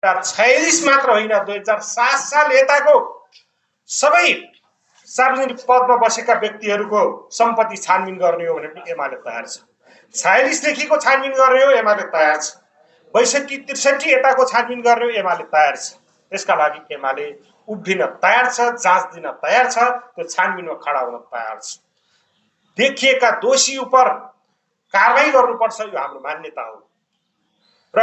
2046 मात्र होइन 2007 साल यताको सबै सार्वजनिक पदमा बसेका व्यक्तिहरूको सम्पत्ति छानबिन गर्ने हो भने पनि एमाले तयार छ। 46 देखिको छानबिन गर्ने हो एमाले तयार छ। 62 63 यताको छानबिन गर्ने हो एमाले तयार छ। त्यसका लागि एमाले उभिन तयार छ, जाँच दिन तयार छ, त्यो छानबिनमा खडा हुन तयार छ। देखिएका दोषी उप कारबाही गर्नुपर्छ, यो हाम्रो मान्यता हो र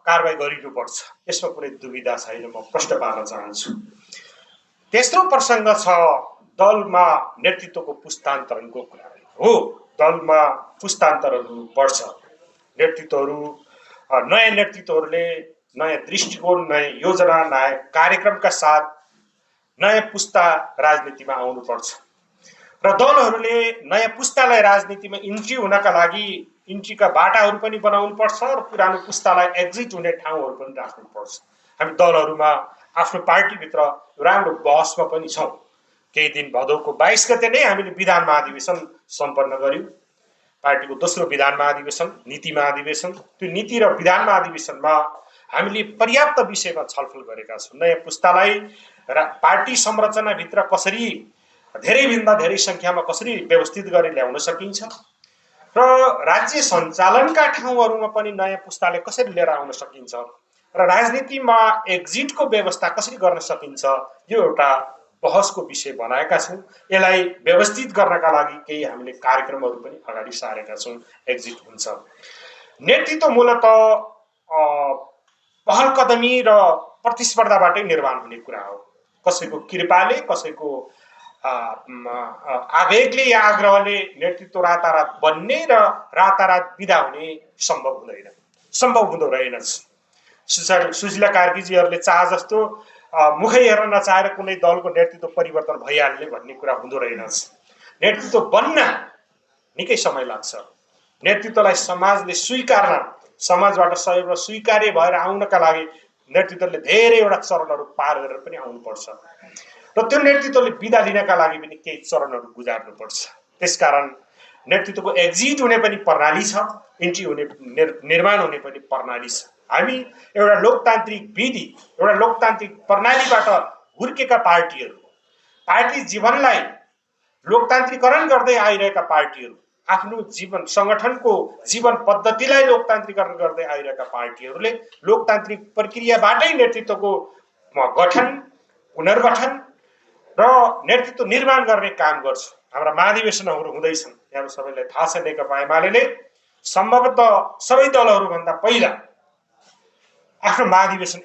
कारबाही गरिनुपर्छ, यसमा कुनै दुविधा छैन। म प्रश्न पार्न चाहन्छु। तेस्रो प्रसङ्ग छ दलमा नेतृत्वको पुस्तान्तरणको कुरा हो। दलमा पुस्तान्तरण हुनुपर्छ। नेतृत्वहरू नयाँ नेतृत्वहरूले नयाँ दृष्टिकोण, नयाँ योजना, नयाँ कार्यक्रमका साथ नयाँ पुस्ता राजनीतिमा आउनुपर्छ र दलहरूले नयाँ पुस्तालाई राजनीतिमा इन्ट्री हुनका लागि इन्ट्रीका बाटाहरू पनि बनाउनुपर्छ र पुरानो पुस्तालाई एक्जिट हुने ठाउँहरू पनि राख्नुपर्छ। हामी दलहरूमा आफ्नो पार्टीभित्र राम्रो बहसमा पनि छौँ। केही दिन भदौको 22 गते नै हामीले विधान महाधिवेशन सम्पन्न गर्यौँ। पार्टीको दोस्रो विधान महाधिवेशन, नीति महाधिवेशन। त्यो नीति र विधान महाधिवेशनमा हामीले पर्याप्त विषयमा छलफल गरेका छौँ। नयाँ पुस्तालाई पार्टी संरचनाभित्र कसरी धेरैभन्दा धेरै सङ्ख्यामा कसरी व्यवस्थित गरेर ल्याउन सकिन्छ र राज्य सञ्चालनका ठाउँहरूमा पनि नयाँ पुस्ताले कसरी लिएर आउन सकिन्छ र राजनीतिमा एक्जिटको व्यवस्था कसरी गर्न सकिन्छ, यो एउटा बहसको विषय बनाएका छौँ। यसलाई व्यवस्थित गर्नका लागि केही हामीले कार्यक्रमहरू पनि अगाडि सारेका छौँ। एक्जिट हुन्छ। नेतृत्व मूलत पहल कदमी र प्रतिस्पर्धाबाटै निर्माण हुने कुरा हो। कसैको कृपाले, कसैको आवेगले या आग्रहले नेतृत्व रातारात बन्ने र रातारात विदा हुने सम्भव हुँदैन, सम्भव हुँदो रहेनछ। सुशीला कार्कीजीहरूले चाहे जस्तो मुखै हेर्न नचाहेर कुनै दलको नेतृत्व परिवर्तन भइहाल्ने भन्ने कुरा हुँदो रहेनछ। नेतृत्व बन्न निकै समय लाग्छ। नेतृत्वलाई समाजले स्वीकार्न, समाजबाट सहयोग स्वीकार्य भएर आउनका लागि नेतृत्वले धेरैवटा चरणहरू पार गरेर पनि आउनुपर्छ र त्यो नेतृत्वले बिदा लिनका लागि पनि केही चरणहरू गुजार्नुपर्छ। त्यसकारण नेतृत्वको एक्जिट हुने पनि प्रणाली छ, इन्ट्री हुने निर्माण हुने पनि प्रणाली छ। हामी एउटा लोकतान्त्रिक विधि, एउटा लोकतान्त्रिक प्रणालीबाट हुर्केका पार्टीहरू, पार्टी जीवनलाई लोकतान्त्रिकरण गर्दै आइरहेका पार्टीहरू, आफ्नो जीवन सङ्गठनको जीवन पद्धतिलाई लोकतान्त्रिकरण गर्दै आइरहेका पार्टीहरूले लोकतान्त्रिक प्रक्रियाबाटै नेतृत्वको गठन, पुनर्गठन र नेतृत्व निर्माण गर्ने काम गर्छ। हाम्रा महाधिवेशनहरू हुँदैछन्। यहाँ सबैलाई थाहा छ, नेकपा एमाले सम्भवतः सबै दलहरूभन्दा पहिला आफ्नो महाधिवेशन